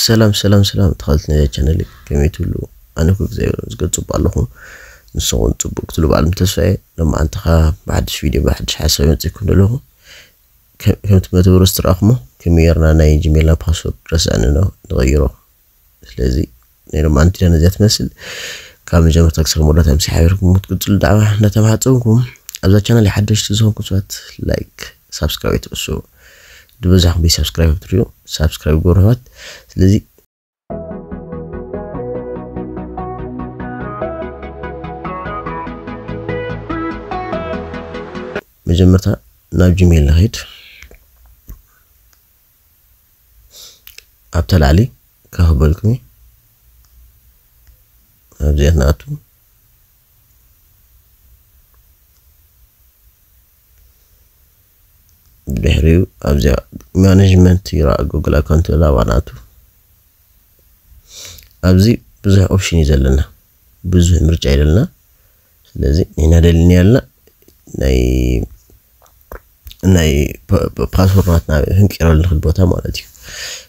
ሰላም ሰላም ሰላም ተኸታተልቲ ናይዛ ቻነል ከመይ ትብሉ? ኣነ ኩሉ ግዜ ዝገጽ ጽቡቕ ኣለኹ። ንስኹም ጽቡቕ ክትብሉ ብዓለም ተስፋ እየ። ሎማዓንቲ ኸኣ ብሓድሽ ቪድዮ ብሓድሽ ሓሳብ መጺእኩም ዘለኹ። ከ- ከምቲ መተግበሪ ዝተረኣኹሞ ከመይ ጌርና ናይ ጂሜልና ፓስወርድ ረሳእንና ንቐይሮ። ስለዚ ናይ ሎማዓንቲ ቪድዮ ነዚኣ ትመስል። ካብ መጀመርታ ክሳብ መወዳእታ ምስ ሓቢርኩም ክትቅጽሉ ዳዕዋ እናተማሕጸንኩም ኣብዛ ቻነል ሓደሽቲ ዝኾንኩም ሰባት ላይክ ሳብስክራይብ ኣይትረስዑ። ዝበዛሕኩም ብይ ሳብስክራይብ ትሪኡ ሳብስክራይብ ግበሩ ኣሕዋት። ስለዚ መጀመርታ ናብ ጂሜል ንኸይድ። ኣብታ ላዕሊ ከኽበልኩም ኣብዚኣት ንኣቱ። ድሕሪኡ ኣብዚኣ ማኔጅመንት ይረኣ ጉግል ኣካውንት ላባ ንኣቱ። ኣብዚ ብዙሕ ኦፕሽን እዩ ዘለና፣ ብዙሕ ምርጫ እዩ ዘለና። ስለዚ ንሕና ደሊና ያልና ናይ ናይ ፓስወርድ ናትና ክንቀይረሉ ንኽእል ቦታ ማለት እዩ።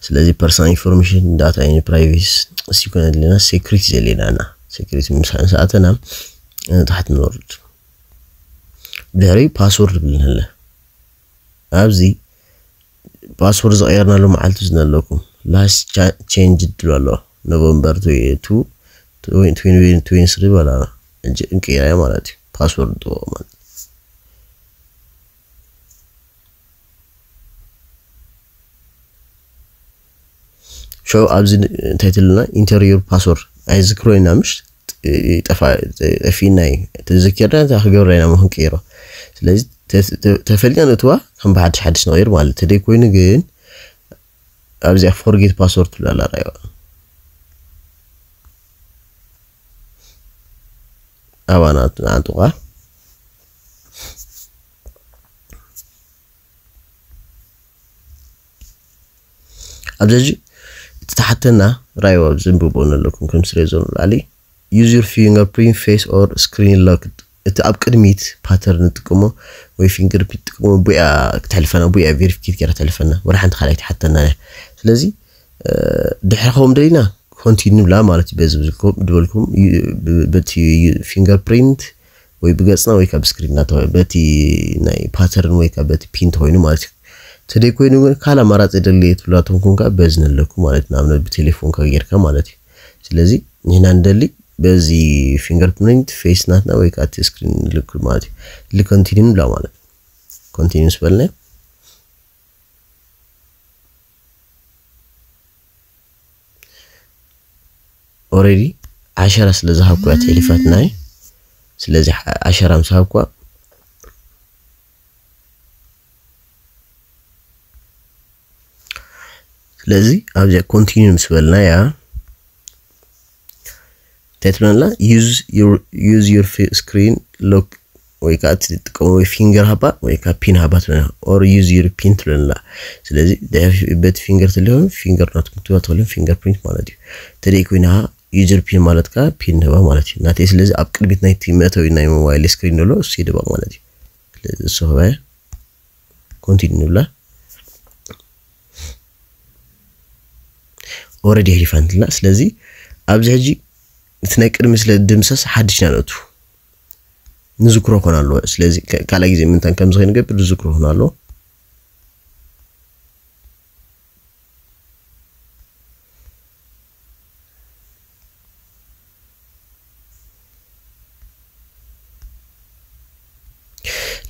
ስለዚ ፐርሰናል ኢንፎርሜሽን ዳታ ን ፕራይቬሲ እሱ ይኮነ ዘለና ሴኩሪቲ ዘለና ና ሴኩሪቲ ምሳን ሰኣተና ታሕቲ ንወርድ። ድሕሪ ፓስወርድ ብልንለ ኣብዚ ፓስወርድ ዝቐየርናሉ መዓልቲ ዝነለኩም ላስት ቼንጅ ድሎ ኣሎ ኖቨምበር ትዌንቲ ትሪ በላ እንቀይራያ ማለት እዩ። ፓስወርድ ጥበቕ ማለት ሸው ኣብዚ እንታይ ትልና ኢንተርዩር ፓስወርድ ኣይዝክሮ ኢና ምሽ ጠፊና እዩ ተዘኪርና እንታይ ክገብራ ኢና ክንቀይሮ። ስለዚ ተፈሊና ንእትዋ ከም ብሓድሽ ሓድሽ ንቐይር ማለት ተደይ ኮይኑ ግን ኣብዚኣ ፎርጌት ፓስወርድ ትብላላ ራይዋ ኣባና ንዓንጥቋ ኣብዚ ሕጂ እቲ ተሓተና ራይዋ ዘንብቦ ዘለኩም ከም ስለ ዘሎ ላዕሊ use your fingerprint face or screen lock እቲ ኣብ ቅድሚት ፓተርን ንጥቀሞ ወይ ፊንገር ፕሪንት ጥቀሞ ቡያ ክትሕልፈና ቡያ ቬሪፊኬት ገይራ ትሕልፈና ወላ ሓንቲ ካልኣይ ትሓተና እያ። ስለዚ ድሕሪ ኸም ደሊና ኮንቲኒ ብላ ማለት እዩ። በዚ ዝበልኩም በቲ ፊንገር ፕሪንት ወይ ብገጽና ወይ ካብ ስክሪንና በቲ ናይ ፓተርን ወይ ካብ በቲ ፒን ተኮይኑ ማለት እዩ። ተደይ ኮይኑ ግን ካል ኣማራጺ ደሊ ትብላትኩም ኮንካ በዚ ነለኩ ማለት ንኣብነት ብቴሌፎንካ ጌርካ ማለት እዩ። ስለዚ ንሕና ንደሊ በዚ ፊንገር ፕሪንት ፌስ ናትና ወይ ከዓ እቲ ስክሪን ንልክ ማለት እዩ። ል ኮንቲኒ ንብላ ማለት ኮንቲኒ ምስ በልና ኦሬዲ ዓሸራ ስለ ዝሃብኩ እያ ተሕሊፋትና እዩ። ስለዚ ዓሸራ ምስ ሃብኳ ስለዚ ኣብዚኣ ኮንቲኒ ምስ በልና እያ እንታይ ትብለና use your screen lock ወይ ከዓ ትጥቀሙ ወይ ፊንገር ሃባ ወይ ከዓ ፒን ሃባ ትብለና or use your pin ትብለና። ስለዚ በቲ ፊንገር ትልሆን ፊንገር ናትኩም ትዋ ትኸልን ፊንገር ፕሪንት ማለት እዩ። ተደይ ኮይና ዩዘር ፒን ማለት ከዓ ፒን ህባ ማለት እዩ። ናተይ ስለዚ ኣብ ቅድሚት ናይቲ መእተዊ ናይ ሞባይል ስክሪን ዘሎ እሱ ይድበቕ ማለት እዩ። ስለዚ እሱ ህባየ ኮንቲኒ ንብላ ኦረዲ ሕሊፋ እንትልና ስለዚ ኣብዚ ሕጂ እቲ ናይ ቅድሚ ስለ ድምሰስ ሓድሽ ናለቱ ንዝክሮ ኮን ኣለዎ። ስለዚ ካልኣይ ግዜ ምንታን ከምዚ ከይንገብር ዝዝክሮ ኮን ኣለዎ።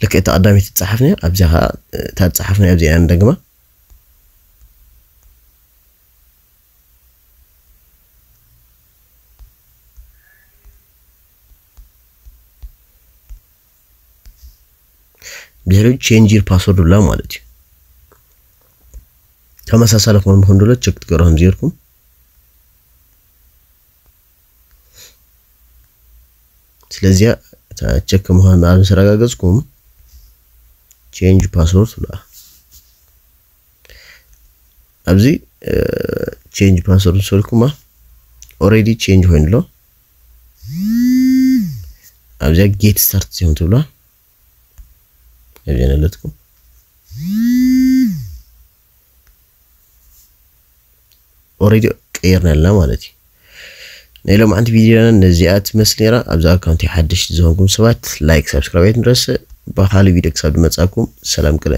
ልክዕ እቲ ቀዳመይቲ ትፀሓፍኒ ኣብዚኣ ከዓ እታ ትፀሓፍኒ ኣብዚኣ ንደግማ ድሕሪ change your password ብላ ማለት እዩ። ተመሳሳሊ ክኾን ምኾን ድሎ ቸክ ትገርኹም ዚርኩም ስለዚያ እታ ቸክ ምዃን ኣብ ምስ ኣረጋገጽኩም change password ትብላ። ኣብዚ change password ዝሰልኩማ already change ኮይኑ ኣሎ። ኣብዚኣ get start ዚኹም ትብላ ኣብዚኣ ነለትኩም already ቀይርና ኣለና ማለት እዩ። ናይ ሎማዓንቲ ቪድዮና ነዚኣ ትመስል ነይራ። ኣብዚ ኣካውንቲ ሓደሽቲ ዝኾንኩም ሰባት ላይክ፣ ሳብስክራይብ ኣይትንረስእ። ብኻልእ ቪድዮ ክሳብ ዝመጻኩም ሰላም ቅነ።